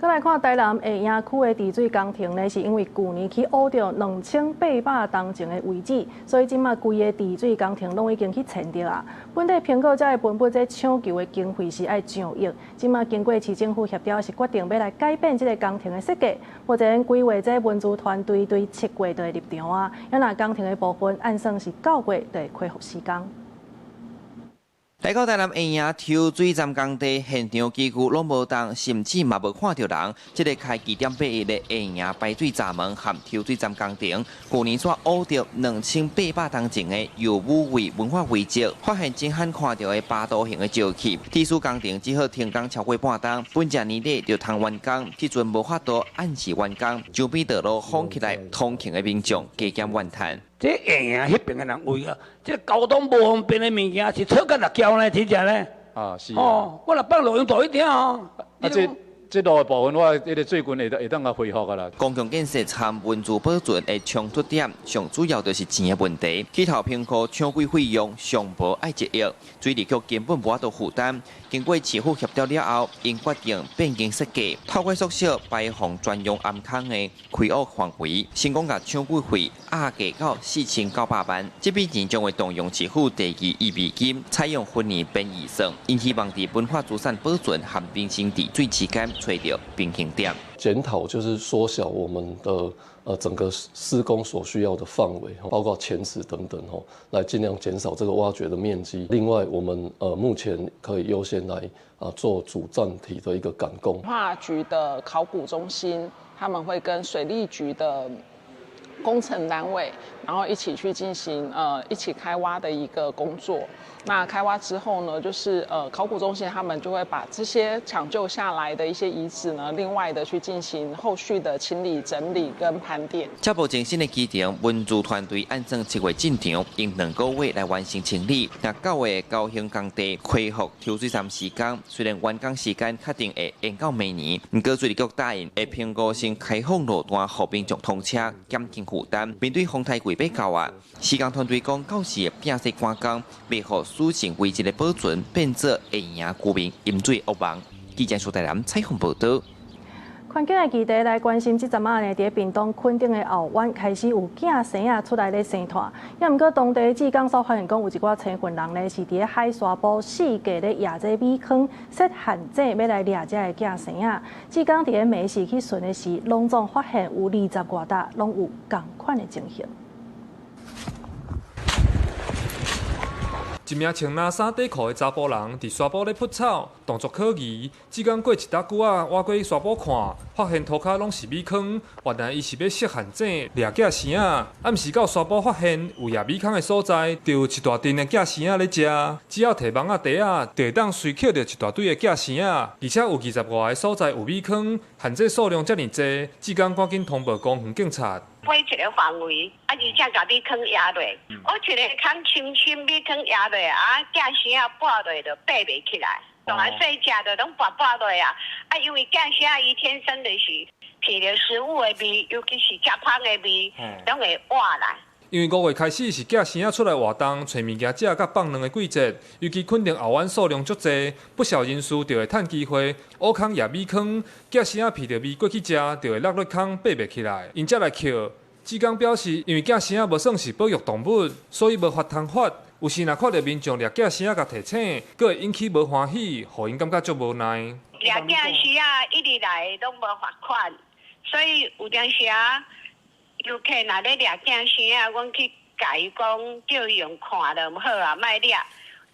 閣來看台南下營區的治水工程呢，是因為舊年去挖著2800冬前的遺址，所以這馬規个治水工程攏已經去遷著啊。本地蘋果才會分撥這搶救的經費是愛上億，這馬經過市政府協調，是決定欲來改變這个工程的設計。目前規劃這文資團隊對7月就會入場啊，若工程的部分按算是9月就會恢復施工。
來到台南下營抽水站工地，現場幾乎攏無動，甚至嘛無看著人。這个開2.8億的下營排水閘門和抽水站工程，舊年煞挖著2800冬前的右武衛文化遺跡，發現真罕看著的巴刀形的石器。鐵絲工程只好停工超過半冬，本這年底就通完工，這陣無法度按時完工，周邊道路封起來，通行的民眾加減怨嘆。
這下營彼邊的人為啊，這交通無方便的物件是臭甲六焦呢，真正呢。
啊，是。
哦，我若放路用大一點哦。
啊，這路的部分，我彼个最近會當共恢復啊啦。
公共建設參文資保存的衝突點，上主要就是錢的問題。起頭評估搶救費用上無愛1億，水利局根本無法度負擔。經過市府協調了後，𪜶決定變更設計，透過縮小排放專用頷孔的開挖範圍，成功共搶救費壓低到4900萬。這筆錢將會動用市府第二預備金，採用分年編預算，𪜶希望佇文化資產保存和民生治水之間揣著平衡點。
檢討就是縮小我們的整個施工所需要的範圍，包括前池等等吼，來盡量減少這個挖掘的面積。另外，我們目前可以優先來做主站體的一個趕工。
文化局的考古中心，他們會跟水利局的
工程單位，然後一起去進行一起開挖的一個工作。那開挖之後呢，就是考古中心他們就會把這些搶救下來的一些遺址呢，另外的去進行後續的清理、整理跟盤點。
這部全新的機場文資團隊按照7月進場，用2個月來完成清理。那9月高雄工地恢復抽水站時間，雖然完工時間確定會延到明年，毋過水利局答應會評估先開放路段，予民眾通車，減輕負擔。面對風颱季欲到啊，施工團隊講，到時會摒棄趕工，袂予史前遺跡的保存變做會贏居民飲水惡夢。記者蘇大南採訪報導。
環境的議題來關心，這陣仔呢，佇屏東墾丁的后灣開始有寄生仔出來咧生湠，也毋過當地志工所發現講，有一寡青雲人呢是佇咧海沙埔四界咧掖這米坑設陷阱，欲來掠這个寄生仔。志工佇咧暝時去巡的時，攏總發現有20外搭攏有仝款的情形。
一名穿藍衫短褲的查埔人佇沙埔咧撲草，動作可疑。志工過一搭久仔，倚過沙埔看，發現塗跤攏是米坑，原來伊是欲設陷阱掠寄生仔。暗時到沙埔發現有掖米坑的所在，就有一大陣的寄生仔咧食。只要提網仔袋仔，就會當隨抾著一大堆的寄生仔。而且有20外个所在有米坑，陷阱數量遮爾濟，志工趕緊通報公園警察。
買一个範圍，啊，而且共米坑壓落，我一个空深深米坑壓落，啊，寄生仔跋落就爬袂起來，當然細隻就攏跋跋落啊，啊，因為寄生仔伊天生就是聞著食物的味，尤其是食芳的味，攏會活來。
因為5月開始是寄生仔出來活動、揣物件食佮放卵的季節，尤其墾丁後灣數量足濟，不肖人士就會趁機會挖空掖米坑，寄生仔聞著味過去食，就會落落空爬袂起來，𪜶才來抾。志工表示，因為寄生仔無算是保育動物，所以無法通罰。有時若看著民眾掠寄生仔共提醒，閣會引起無歡喜，予𪜶感覺足無奈。
掠寄生仔一直來攏無罰款，所以有當時啊。遊客若咧掠寄生仔，阮去共伊講，叫伊用看就毋好啊，莫掠。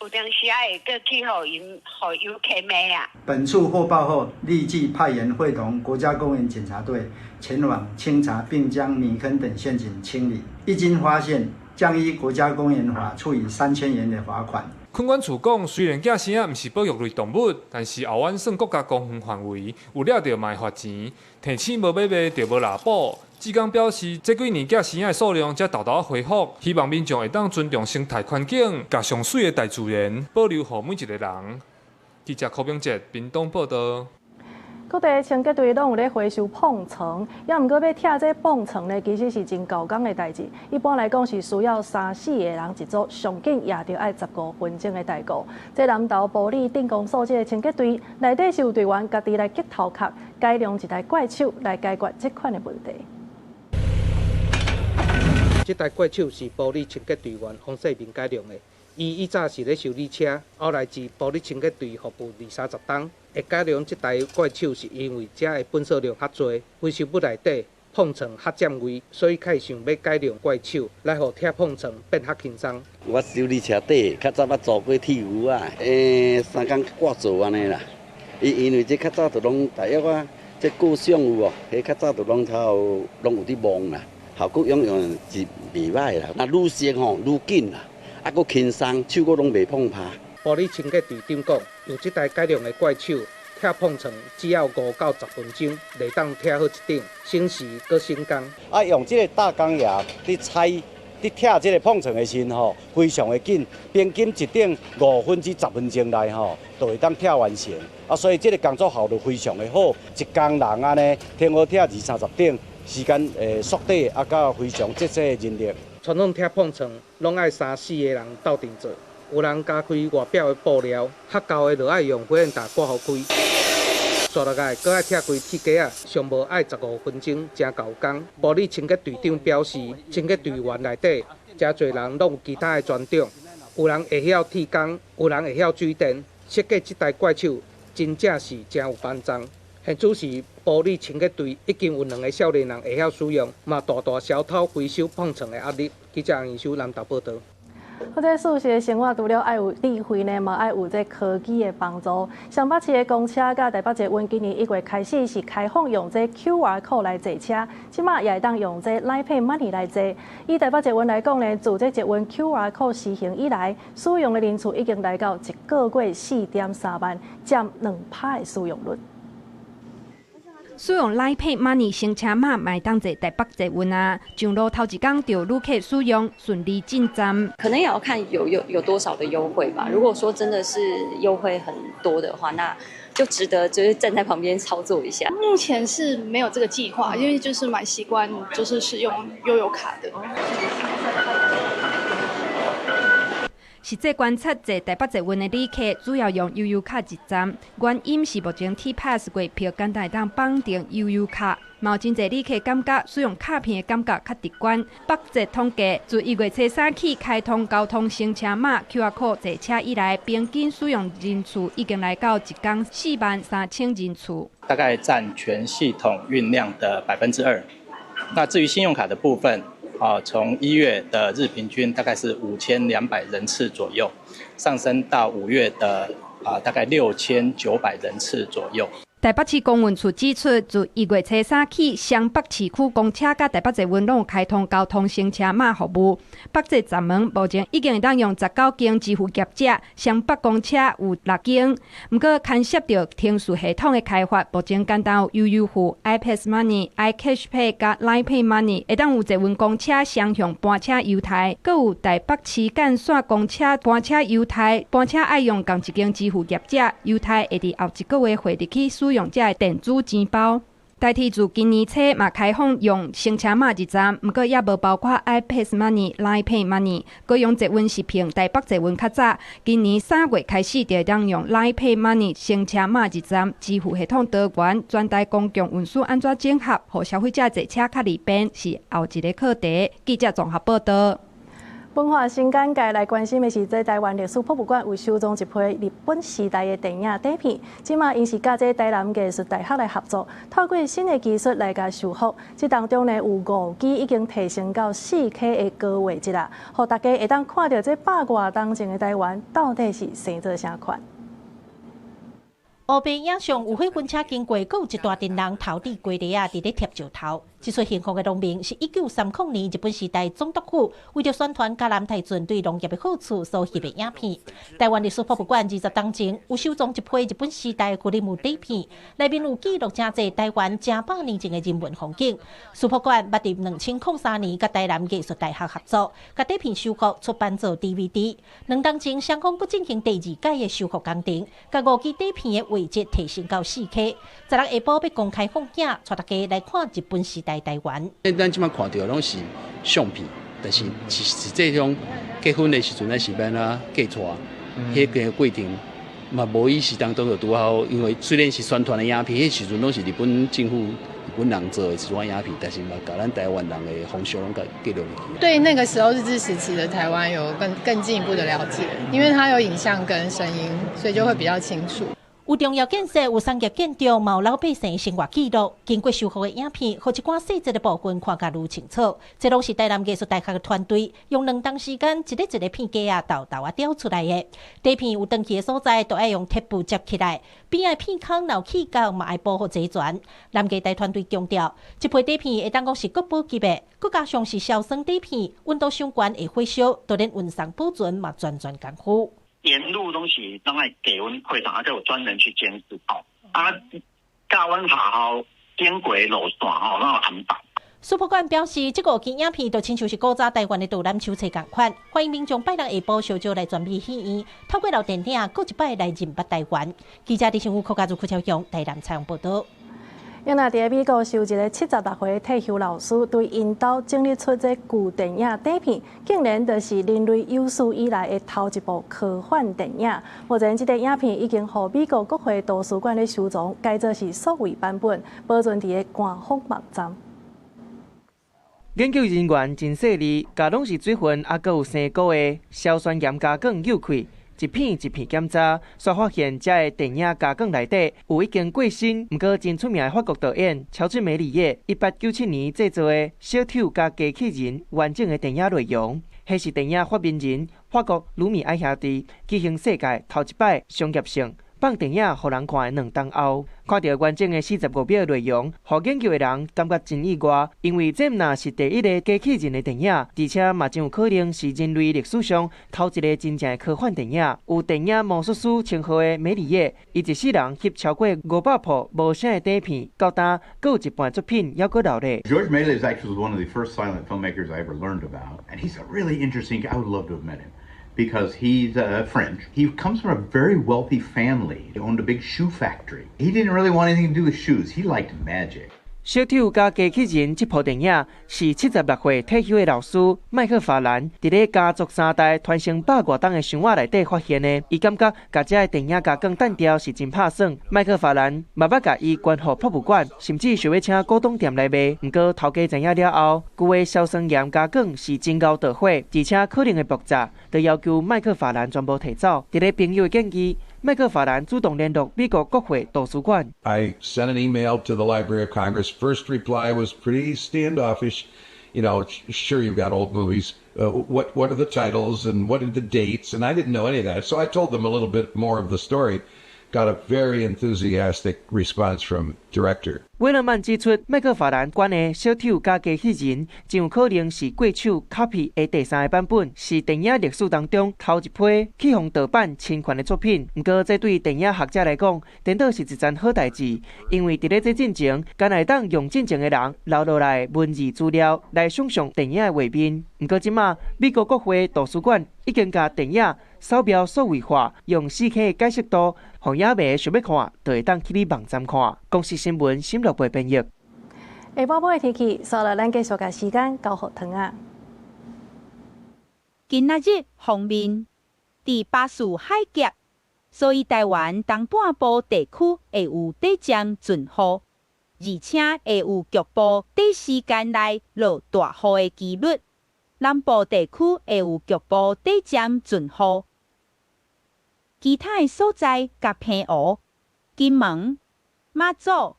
有當時啊會閣去予𪜶予遊客罵啊。
本處獲報後，立即派員會同國家公園檢查隊前往清查，並將米坑等陷阱清理。一經發現，將依國家公園法處以3000元的罰款。
墾管處講，雖然寄生仔毋是保育類動物，但是後灣算國家公園範圍，有掠著嘛會罰錢。提醒無欲賣就無濫捕。志工表示，這幾年寄生仔的數量才沓沓仔恢復，希望民眾會當尊重生態環境，共上媠的大自然保留予每一个人。記者柯炳哲屏東報導。
各地清潔隊攏有咧回收膨床，也毋過欲拆這膨床呢，其實是真猴工的代誌。一般來講是需要三四個人一組，上緊也著愛15分鐘的代步。這南投埔里鎮公所這个清潔隊內底是有隊員家己來激頭殼，改良一台怪手來解決這款的問題。
這台怪手是埔里清潔隊員黃世明改良的。伊以早是咧修理車，後來佇埔里清潔隊服務二三十冬。會改良這台怪手是因為遮的糞掃量較濟，回收物內底膨床較佔位，所以開始想欲改良怪手，來予拆膨床變較輕鬆。
我修理車底較早捌做過鐵牛仔，3工掛做按呢啦。因為這較早就攏大約啊，這故障有無？彼較早就攏頭攏有佇摸啦，效果樣樣是袂䆀啦。若愈熟吼愈緊啦，啊，閣輕鬆，手閣攏袂碰拍。
埔里清潔隊長講，用這台改良的怪手拆膨床，只要5到10分鐘，就會當拆好一頂，省時閣省工。
啊，用這个大鋼牙佇拆、佇拆這个膨床的時吼，非常的緊，平均一頂5分至10分鐘內吼，就會當拆完成。啊，所以這个工作效率非常的好，一工人按呢，聽好拆二三十頂，時間會縮短，啊，佮非常節省人力。
傳統拆膨床攏愛三四个人鬥陣做。有人加開外表的布料，較厚的就愛用火焰彈割予開。煞落來，閣愛拆開鐵架仔，上無愛15分鐘，誠猴工。埔里清潔隊長表示，清潔隊員內底誠濟人攏有其他的專長，有人會曉鐵工，有人會曉水電。設計這台怪手，真正是誠有幫助。現此時，埔里清潔隊已經有兩个少年人會曉使用，嘛大大消偷回收膨床的壓力。記者楊義修南投報導。
我這舒適的生活，除了愛有智慧呢，嘛愛有這科技的幫助。雙北市的公車佮台北捷運今年1月開始是開放用這 QR code 來坐車，這馬也會當用這 Line Pay Money 來坐。以台北捷運來講呢，自這捷運 QR code 實行以來，使用的人次已經來到一個月4.3萬，佔2%的使用率。
使用 Line Pay Money 乘車碼嘛會當坐台北捷運啊，上路頭一工就旅客使用順利進站。
可能也要看有多少的優惠吧。如果說真的是優惠很多的話，那就值得就是站在旁邊操作一下。
目前是沒有這個計劃，因為就是蠻習慣就是使用悠遊卡的。
實際觀察坐台北捷運的旅客，主要用悠遊卡入站，原因是目前 T Pass 月票簡單會當綁定悠遊卡，嘛有真濟旅客感覺使用卡片的感覺較直觀。北捷統計，自1月初3起開通交通乘車碼 QR code 坐車以來，平均使用人次已經來到一工4萬3千人次，
大概佔全系統運量的2%。那至於信用卡的部分，啊，從1月的日平均大概是5200人次左右，上升到5月的大概6900人次左右。
台北市公運處指出，自1月初3起，雙北市區公車佮台北捷運攏有開通交通乘車碼服務。北捷閘門目前已經會當用19間支付業者，雙北公車有6間。毋過牽涉著程序系統的開發，目前簡單有悠遊付、iPass Money、iCash Pay佮 Line Pay Money，會當有捷運公車雙向班車優待，閣有台北市幹線公車班車優待，班車愛用仝一間支付業者，優待會佇後一個月匯入去使用者的電子錢包。台鐵自今年初嘛開放用乘車碼入站，毋過猶無包括 iPass Money、Line Pay Money。高雄捷運是憑台北捷運較早，今年3月開始就會當用 Line Pay Money 乘車碼入站，支付系統多元，全台公共運輸按怎整合，予消費者坐車較利便，是後一個課題。記者綜合報導。
文化新簡介來關心的是，這台灣歷史博物館有收藏一批日本時代的電影底片，這馬𪜶是佮這台南藝術大學來合作，透過新的技術來共修復。這當中呢，有5支已經提升到4K 的高畫質啦，予大家會當看著這百外冬前的台灣到底是生做啥款。
烏白影像有貨運車經過，閣有一大陣人頭戴雞螺仔，佇咧疊石頭。這齣幸福的農民是1930年日本時代總督府為著宣傳嘉南大圳對農業的好處所翕的影片。台灣歷史博物館20冬前有收藏一批日本時代菲林底片，內面有記錄誠濟台灣成百年前的人文風景。史博館捌佇2003年佮台南藝術大學合作，共底片修復出版做 DVD。2冬前雙方閣進行第二屆的修復工程，共5支底片的畫質提升到4K。16下晡欲公開放映，帶大家來看日本時代台灣。
咱這馬看著攏是相片，但是實際上結婚的時陣，咱是欲按怎嫁娶，彼個過程嘛無伊時當中就拄好，因為雖然是宣傳的影片，彼時陣攏是日本政府、日本人做的這種影片，但是嘛，共咱台灣人的風俗攏共記錄入去。
對那個時候日治時期的台灣有更進一步的了解，因為它有影像跟聲音，所以就會比較清楚。
有重要建設，有商業建築，嘛有老百姓生活記錄。經過修復的影片，予一寡細節的部分看甲愈清楚。這攏是台南藝術大學的團隊用2冬時間，一个一个片格仔沓沓仔調出來的。底片有斷去的所在，都愛用鐵布接起來。邊仔片空若有去角，嘛愛補予齊全。南藝大團隊強調，這批底片會當講是國寶級的，閣加上是硝酸底片，溫度傷懸會火燒，就連運送保存嘛全全功夫。
沿路東西攏愛低溫配上，而且有專人去監視哦。啊，教阮學校經過路線吼，攏有安排。
史博館表示，這5支影片就親像是古早台灣的導覽手冊仝款，歡迎民眾拜六下晡小招來全美戲院，透過老電影，閣一擺來認捌台灣。記者李新武、柯家祖、柯超雄台南採訪報導。
另外，佇美國是有一个76歲退休老師，對𪜶兜整理出這舊電影底片，竟然就是人類有史以來的頭一部科幻電影。目前，這个影片已經予美國國會圖書館咧收藏，改做是數位版本，保存佇个官方網站。
研究人員真細膩，共攏是水分猶閣有生果的硝酸鹽膠卷扭開，一片一片檢查，煞發現這个電影膠卷內底有已經過身，毋過真出名的法國導演喬治梅里葉1897年製作的《小丑佮機器人》完整的電影內容。彼是電影發明人法國盧米埃兄弟舉行世界頭一擺商業性放電影予人看的2冬後，看著完整的45秒內容，予研究的人感覺真意外，因為這毋但是第一个機器人的電影，而且嘛真有可能是人類歷史上頭一个真正的科幻電影。有電影魔術師稱號的梅里葉，伊一世人翕超過500部無聲的短片，到今閣有一半作品猶閣留咧。
Georges Méliès is actually one of the first silent filmmakers I ever learned about, and he's a really interesting. I would love to have met him because he's French. He comes from a very wealthy family. He owned a big shoe factory. He didn't really want anything to do with shoes. He liked magic.
小丑佮機器人這部電影是76歲退休的老師麥克法蘭佇咧家族三代傳承100外冬的箱仔內底發現的。伊感覺共這个電影加工當掉是真拍算。麥克法蘭嘛捌共伊捐予博物館，甚至想欲請古董店來賣。毋過頭家知影了後，舊的硝酸鹽加槓是真𠢕著火，而且可能會爆炸，就要求麥克法蘭全部提走。佇咧朋友的建議，麥克法蘭主動聯絡美國國會圖書館。
I sent an email to the Library of Congress. First reply was pretty standoffish. Sure, you've got old movies. What are the titles and what are the dates? And I didn't know any of that. So I told them a little bit more of the story. Got a very enthusiastic response from director.
威勒曼指出，麥克法蘭捐的小丑佮機器人，真有可能是過手 copy 的第三个版本，是電影歷史當中頭一批去予盜版侵權的作品。毋過，這對電影學者來講，顛倒是一件好代誌，因為佇咧這進前，敢會當用進前的人留落來文字資料來想像電影的畫面。毋過，這馬美國國會圖書館已經共電影掃描數位化，用4K 的解析度，予影迷想欲看，就會當去你網站看。公視新聞沈樂貝編譯。
下晡晡的天氣，煞來咱繼續共時間交予唐仔。
今仔日鋒面，佇巴士海峽，所以台灣東半部地區會有短暫陣雨，而且會有局部短時間內落大雨的機率。南部地區會有局部短暫陣雨，其他的所在佮澎湖、金門、馬祖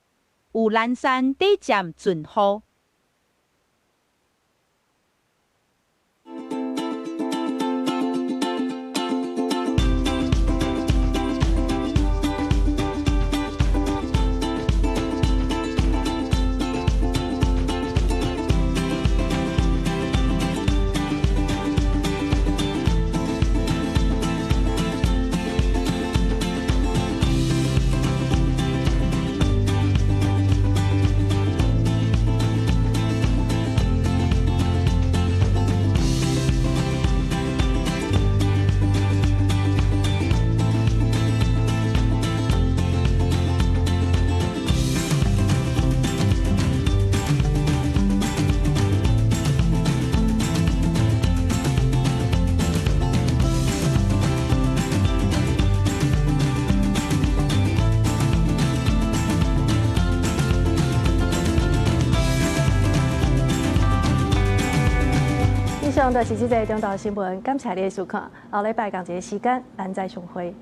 有零星短暫陣雨。
以上就是這節中晝新聞，感謝你的收看。後禮拜仝一个時間，咱再相會。